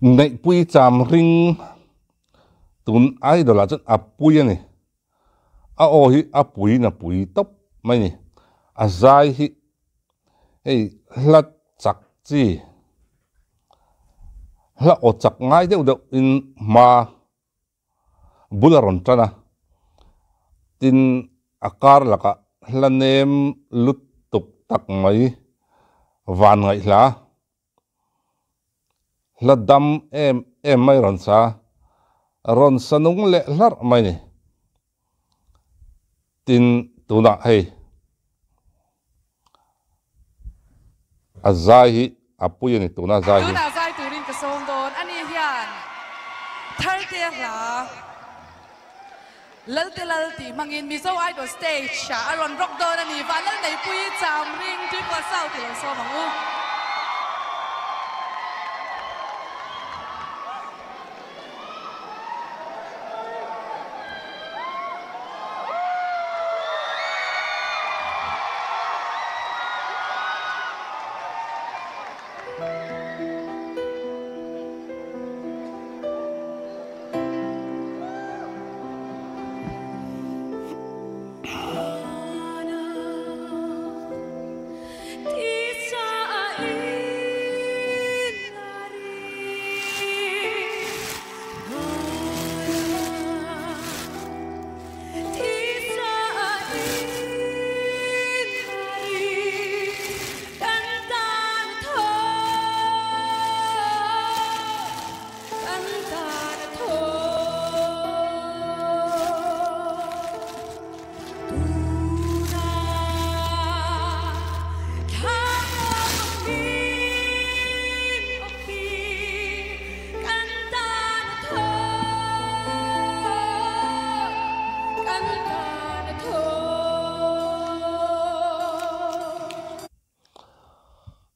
Neihpui cham ring tun idol ah chuan a pui a ni. A aw hi a puiin a pui tawp mai a ni. A zai hi hei hla chak chi hla aw chak ngai deuh deuh in hma bul a rawn tan a, tin a kar lakah hla nem lutuk tak mai van ngaihhla. Hla dam em em mai rawn sa, rawn sa nung leh hlarh mai ni. Tin, tunah hei a zai hi a pui a ni, tuna zai hi. Tunah zai turin ka sawm dawn a ni hian Thartea hla Lalte Lal tih hmangin Mizo Idol stage ah a rawn rock dawn a ni. Vanlal Neipui cham ring Tuikua South i lo sawm ang u.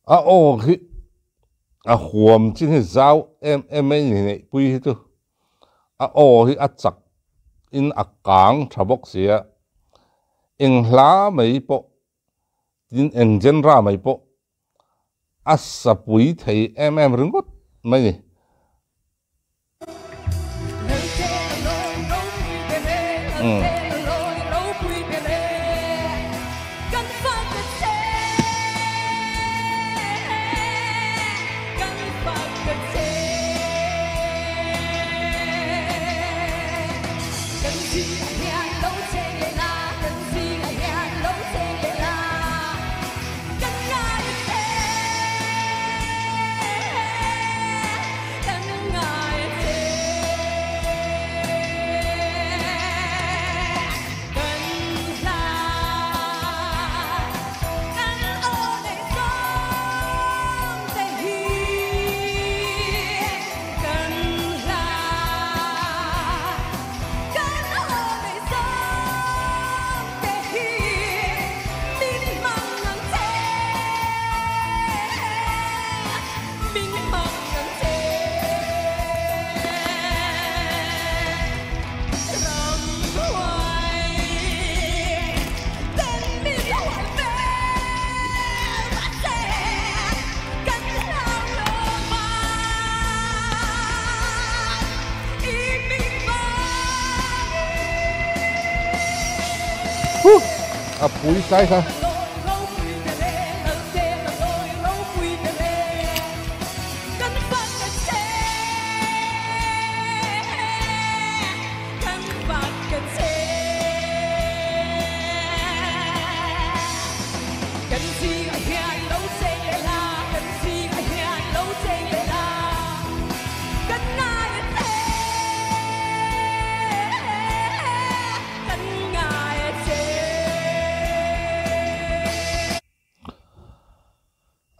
A aw hi a huam chin hi zau em em mai ni neihpui hi chu a aw hi a chak in a kang tha bawk si a, eng hla mai pawh tin eng genre mai pawh a sa pui thei em em ringawt mai ni. A pui tlai kha.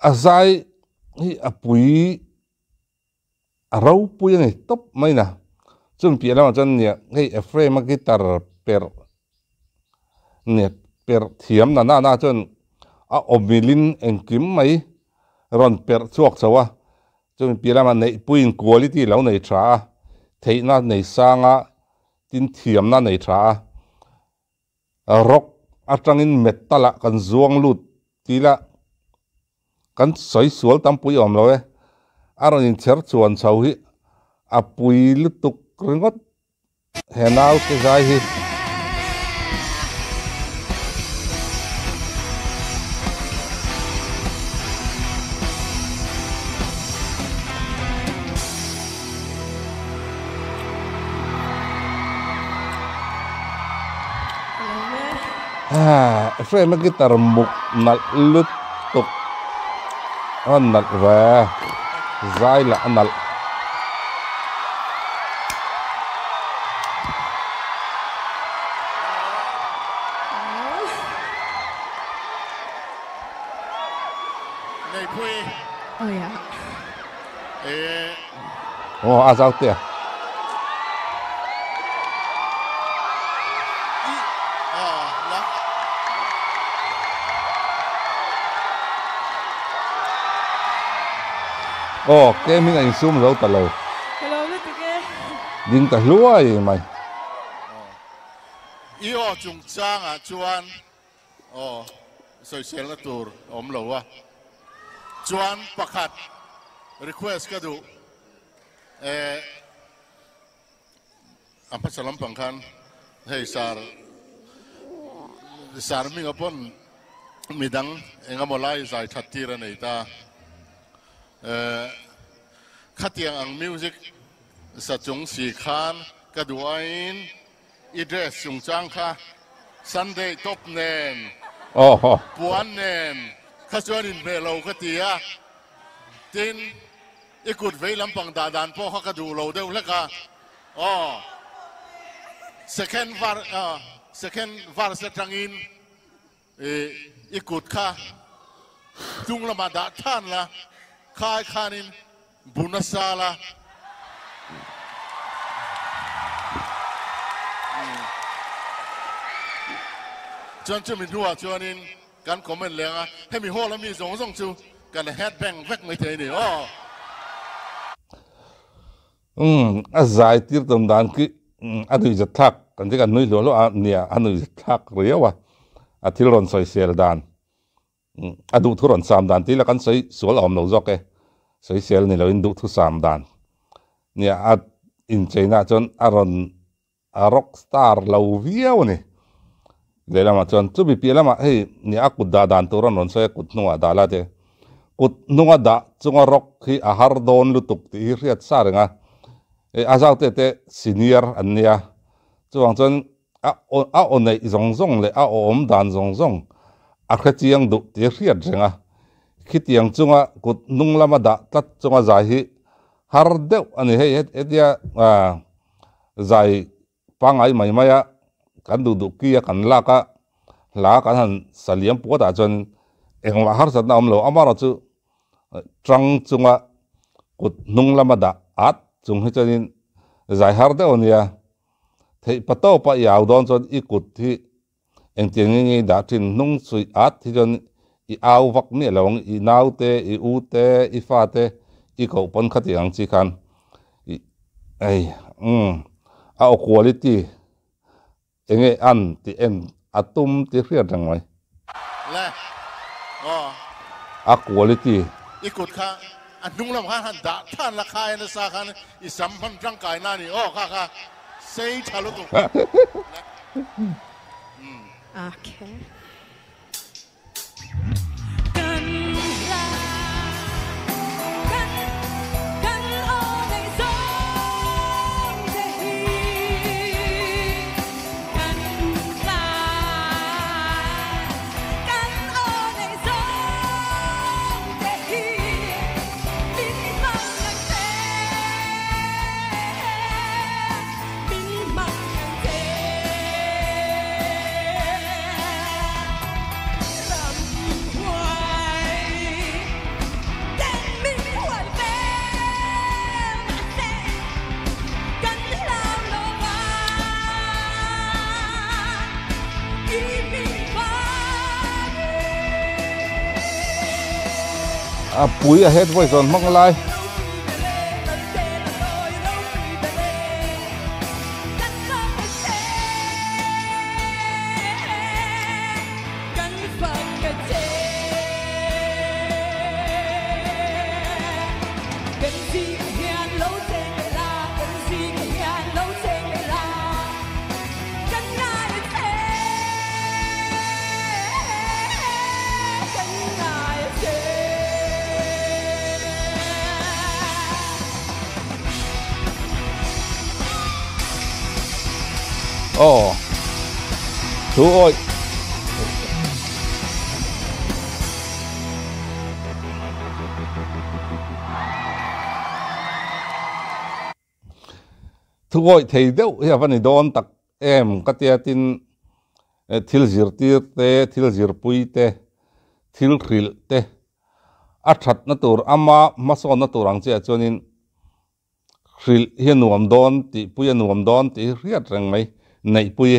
A zai hi a pui a ropui a ni tawp mai na. Chumi piah lamah chuan nia hei Ephraim a guitar perh nia perh thiam na na na chuan a awmilin engkim mai rawn perh chhuak chho a. Chumi piah lamah neihpuiin quality lo nei tha a, theihna nei sang a, tin thiamna nei tha a. Rock atangin metal ah kan zuang lut tila kan sawi sual tam pui awm lo e. A rawn inchher chuan chho hi a pui lutuk ringawt he naute zai hi. Ephraim a guitar muk nalh lutuk a nalh ve zai lah a nalh. Aw a zau te a. Aw tlem in a insum zo ta lo. Ding ta hluai mai. I aw chungchangah chuan Aw, sawiselna tur a awm lo a. Chuan pakhat request ka duh e, a hmasa lampang khan hei sar sar hminga pawn midang engemaw lai zai that tir a nei ta. E, khatiang ang music sa chung si khan ka duh aiin I dress chungchang kha Sunday top nen puan nen kha chuan inhmeh lo ka ti a, tin i kut vei lampang dah dan pawh kha ka duh lo deuh hlek a, aw second var second verse atangin i kut kha hnung lamah dah than la, khai khanin Bu nasa la. Chuan chumi hnuah chuanin kan comment leng a, hemi hall a mi zawng zawng chu kan head bang vek mai thei a ni aw. Umm a zai tir tum dan khi a nuihzat thlak kan ti kan nui hluah hluah a nia a nuihzat thlak riau a, a thil rawn sawisel dan. A duhthu rawn sam dan tih la kan sawi sual a awm lo zawk e. Sawisel ni loin duhthu sam dan. Nia a incheina chuan a rawn a rock star lo viau a ni. Lehlamah chuan chumi piah lamah hei nia a kut dah dan tur an rawn sawi a kut hnungah dah la te. Kut hnunga dah chunga rock hi a har dawn lutuk tih hi hriat sa reng a. Hei a zaute te senior an nia. Chuvang chuan A a aw neih zawng zawng leh a awm dan zawng zawng a hre chiang duh tih a hriat reng a. Khitiang chunga kut hnung lama dah tlat chunga zai hi har deuh a ni. Hei hetia zai pangngai mai maia kan duh duh kia kan lak a, hla kan han sa liam puat ah chuan engmah harsatna a awm lo. Amaherawhchu tang chunga kut hnung lama dah at chung hi chuanin zai har deuh a nia. Theih pa tawpa i au dawn chuan i kut hi engtiang nge nge i dah thin hnung suih at hi chuan i au vak miah lo ang, i nau te, i u te, i fa te i koh pawn khati ang chi khan i ei umm a aw quality enge an tih en a tum tih hriat reng mai. Le aw. A quality. I kut kha a hnung lam khan han dah than la khai nasa khan i sam hman tangkai na ni aw kha kha sei tha lutuk le umm. Okay. A pui a head voice rawn hmang lai. Aw thu awih. Thu awih thei deuh hi a va ni dawn tak em ka tia tin thil zirtir te, thil zirpui te, thil hrilh te a thatna tur ama hmasawnna tur ang chiah chuanin Hrilh hi a nuam dawn tih pui a nuam dawn tih hi hriat reng mai neihpui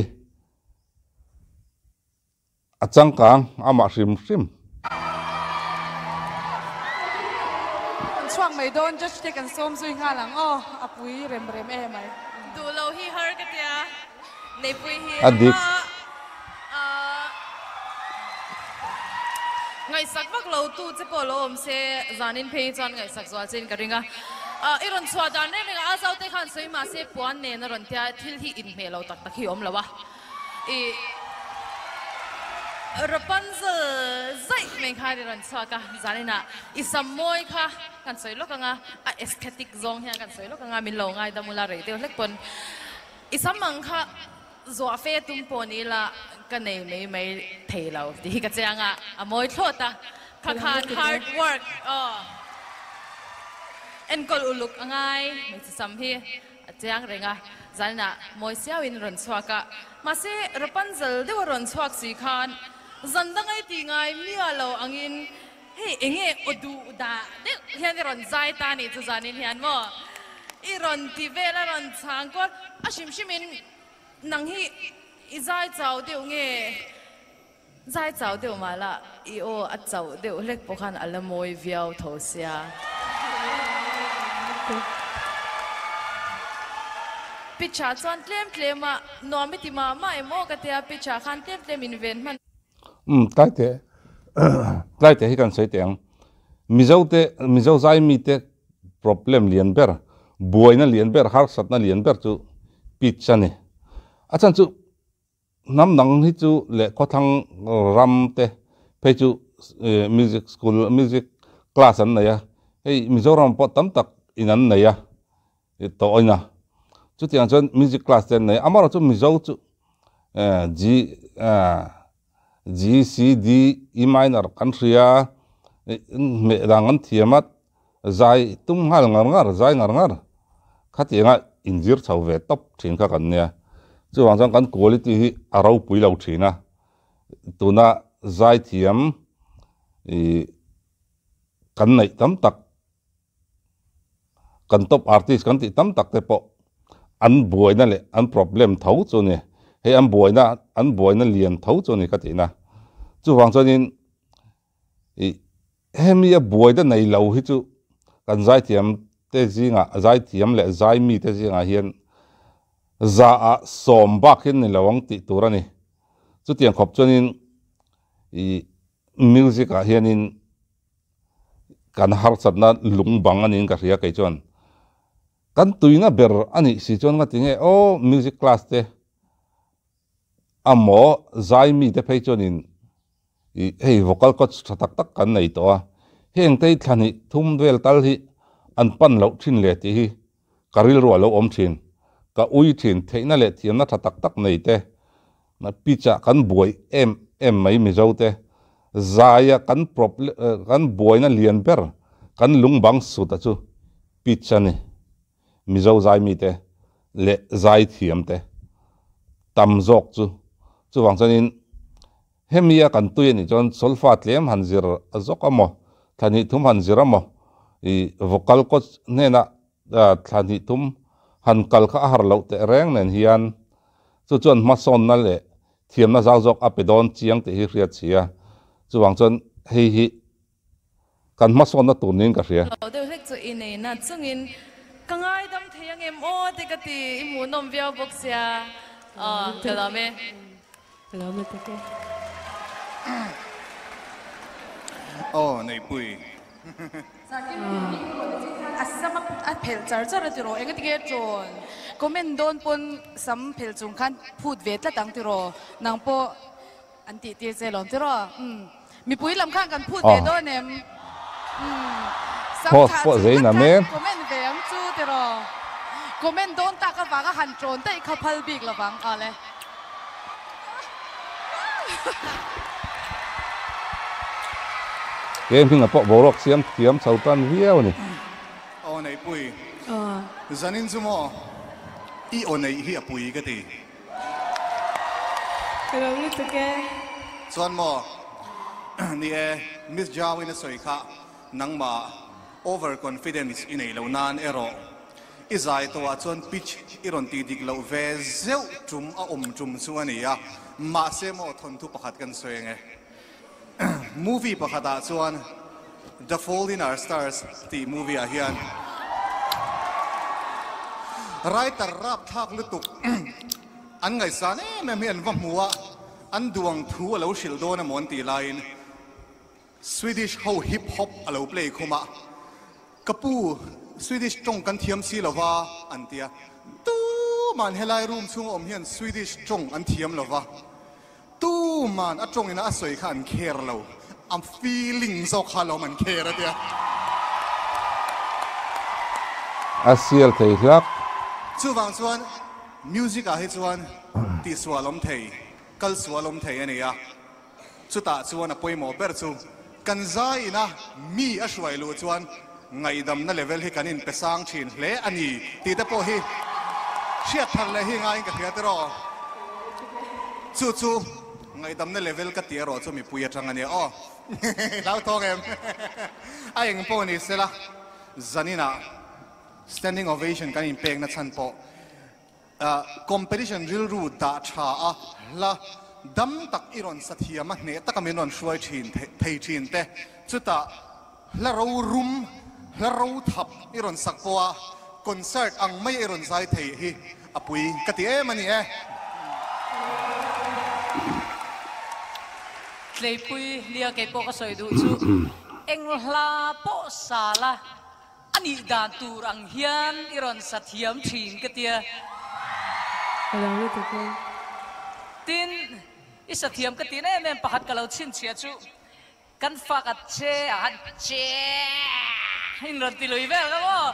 a changkang amah hrim hrim. Kan chhuak mai dawn judge te kan sawm zui nghal ang aw a pui rem rem e mai. Duh lo hi har ka tia neihpui hi A dik. Ngaihsak vak lo tu che pawh lo awm se, zanin phei hi chuan ngaihsak zual chein ka ring a. I rawn chhuah dan reng reng a, a zaute khan sawi mah se puan nen a rawn tia, thil hi inhmeh lo tak tak hi awm lo a. I Rapunzel zaih mai khan i rawn chhuak a, zaninah i sam mawi kha kan sawi lawk ang a, a aesthetic zawng hian kan sawi lawk ang a, min lo ngaidam ula rei deuh hlek pawn i sam ang kha Zuah fe tum pawh ni ila ka nei mai mai thei lo tih hi ka chiang a, a mawi thlawt a, kha khan hard work aw enkawl uluk a ngai hmeichhe sam hi a chiang reng a, zaninah mawi siauin rawn chhuak a, mahse Rapunzel deuh a rawn chhuak si khan zan dangai tih ngai miah lo angin hei enge aw duh dah deuh hian i rawn zai ta nih chu zanin hian maw i rawn ti vel a rawn chhang kual a hrim hrimin Nang hi i zai chau deuh nge? Zai chau deuh mah la, i aw a chauh deuh hlek pawh khan a la mawi viau tho sia. Pitch ah chuan tlem tlem a nuam i ti mah mah em aw ka tia, pitch ah khan tlem tlem in ven hman. Umm tlai teh tlai teh hi kan sawi teh ang. Mizo te Mizo zai mite Problem lian ber, buaina lian ber, harsatna lian ber chu pitch a ni. A chhan chu hnam dang hi chu leh khawthlang ram te phei chu music school, music class an nei a, hei Mizoram pawh tam tak in an nei a tawh in a. Chutiang chuan music class te an nei a, amaherawhchu Mizo chu G G, C, D, E minor kan hria, hmeh dang an thiam a, zai tum nghal ngar ngar, zai ngar ngar khatianga inzir chho ve tawp thin kha kan nia. Chuvang chuan kan quality hi a ropui lo thin a, tuna zai thiam ih kan neih tam tak Kan top artist kan tih tam tak te pawh an buaina leh an problem tho chu a ni. Hei an buaina an buaina lian tho chu a ni ka tihna. Chuvang chuanin ih hemi a buaina nei lo hi chu kan zaithiam te zingah zaithiam leh zaimi te zingah hian za ah sawm bak hi an ni lo ang tih tur a ni. Chutiang khawp chuanin ih music ah hianin Kan harsatna lung bang a niin ka hria kei chuan kan tuina ber a nih si chuan nga ti nge aw music class te amaw zai mi te phei chuanin ih hei vocal coach tha tak tak kan nei tawh a heng te hi thla hnih thum vel tal hi an pan loh thin le tih hi ka rilru a lo awm thin ka ui thin theihna leh thiamna tha tak tak nei te Pitch ah kan buai em em mai Mizo te zaia kan proble kan buaina lian ber kan lungbang sut a chu pitch a ni. Mizo zai mite leh zai thiam te tam zawk chu chuvang chuanin hemi a kan tui a nih chuan solfa tlem han zir zawk a maw thla hnih thum han zir a maw ih vocal coach hnenah thla hnih thum han kal kha a har loh teh reng nen hian Chu chuan hmasawnna leh thiamna zau zawk a pe dawn chiang tih hi hriat si a, chuvang chuan hei hi kan hmasawnna tur niin ka hria. Lo deuh hlek chu i nei na chungin ka ngaidam thei ang em aw te ka ti, i hmuhnawm viau bawk sia aw ka lawm e. Ka lawm e tak e. Aw Neihpui. A sam a phelh char char a tiraw enga tinge ṭawn comment dawn pawn sam phelh chung khan phut ve tlat ang tiraw nang pawh an tih tir che lawm tiraw umm mipui lam khan kan phut ve dawn em umm sam thlah chung tlat khan comment ve ang chu tiraw comment dawn tak avanga han ṭawn daih kha phal bik lovang awle. Ke hming a pawh boruak siam thiam chho tan viau a ni. Aw Neihpui, zanin chu maw i aw neih hi a pui ka ti. Ka lo lutuk e. Chuan maw ni e, Miss Jauin a sawi kha nangmah over confidence i nei lo nan erawh i zai tawhah chuan pitch i rawn tih dik loh ve zeuh tum a awm tum chu a ni a, mahse maw thawnthu pakhat kan sawi ang e. Movie pakhatah chuan The Fault in Our Stars tih movie ah hian writer rapthlak lutuk an ngaihsan em em hi an va hmu a, an duang thu a lo hrilh dawn emaw an tih laiin Swedish ho hip hop a lo play khum a, Ka pu, Swedish tawng kan thiam si lo va, an ti a. Tuman helai room chhunga awm hian Swedish tawng an thiam lo va. Tuman a tawng ina a sawi kha an care lo, a feeling zawk kha alawm an care a tia. A sial thei hlak. Chuvang chuan music ah hi chuan tihsual awm thei, kal sual awm thei a ni a. Chutah chuan a pawimawh ber chu kan zai ina mi a hruai luh chuan ngaihdamna level hi kan inpe sang thin hle a ni tih te pawh hi hriat thar leh hi ngaiin ka hria tiraw. Chu chu ngaihdamna level ka tih erawh chu mipui atang a nia aw. Hlauthawng em? A eng pawh ni sela zaninah standing ovation kan inpekna chhan pawh Competition rilru dah tha a, hla dam tak i rawn sa thiam a, hneh taka min rawn hruai thin thei thin te, chutah hla ro rum, hla ro thap i rawn sak pawh a, concert ang mai i rawn zai thei hi a pui ka ti em a ni e. Tleipui nia kei pawh ka sawi duh chu eng hla pawh sa la. A nih dan tur ang hian i rawn sa thiam thin ka tia. Ka lo lutuk e. Tin, i sa thiam ka tih em em pakhat ka lo chhinchhiah chu kan fak a che a han che in rawn ti lui vel ka maw?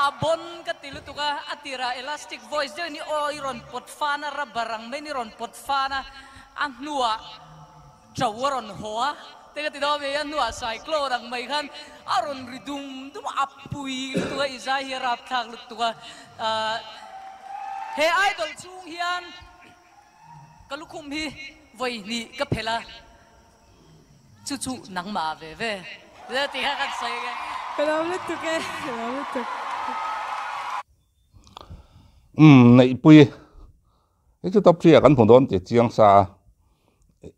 A bon ka ti lutuk a, a tirah elastic voice deuhin i aw i rawn pawt fan a, rubber ang maiin i rawn pawt fan a, a hnuah Cho a rawn haw a, te ka ti dawn mai a, hnuah cyclone ang mai khan a rawn ri dum dum a, a pui lutuk a, i zai hi a rapthlak lutuk a, ahh he idol chhung hian ka lukhum hi vawi hnih ka phelh a, chu chu nangmah ve ve tih kha kan sawi ang e. Ka lawm lutuk e, ka lawm lutuk. Umm Neihpui. Hei chu top 3 ah kan hmu dawn tih chiang sa a,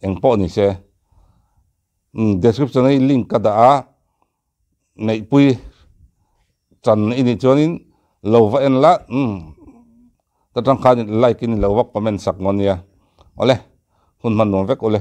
eng pawh ni se. Umm description a hi link ka dah a, neihpui chan i nih chuanin lo va en la, umm ta tang khan like in lo va comment sak ngaw nia. Awle, hun hman nuam vek ule.